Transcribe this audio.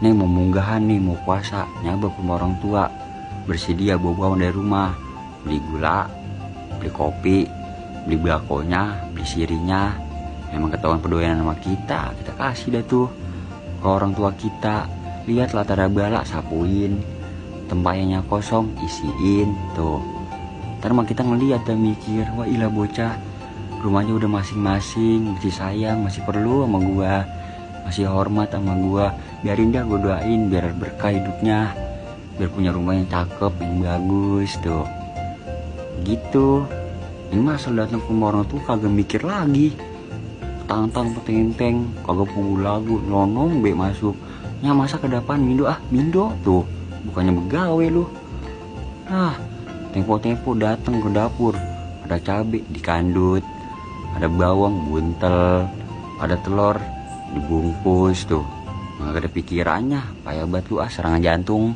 nih mau munggahan nih, mau puasa, nyaba ke rumah orang tua, bersedia bawa bawang dari rumah, beli gula, beli kopi, beli belakonya, beli sirinya. Emang ketahuan pedoyan sama kita kasih dah tuh ke orang tua kita. Lihat latar bala, sapuin, tempatnya kosong, isiin tuh. Ntar mah kita ngeliat dan mikir, wah ilah bocah, rumahnya udah masing-masing, masih sayang, masih perlu sama gua, masih hormat sama gua. Biarin dah gua doain biar berkah hidupnya, biar punya rumah yang cakep, yang bagus tuh. Gitu. Ini masa datang ke rumah orang tuh kagak mikir lagi, tang-tang petenteng, kagak punggu lagu, nonong be masuk. Nya masa ke depan mindo tuh, bukannya begawe lu. Tempo-tempo datang ke dapur, ada cabai dikandut, ada bawang buntel, ada telur dibungkus tuh. Nggak ada pikirannya, payah banget lu serangan jantung.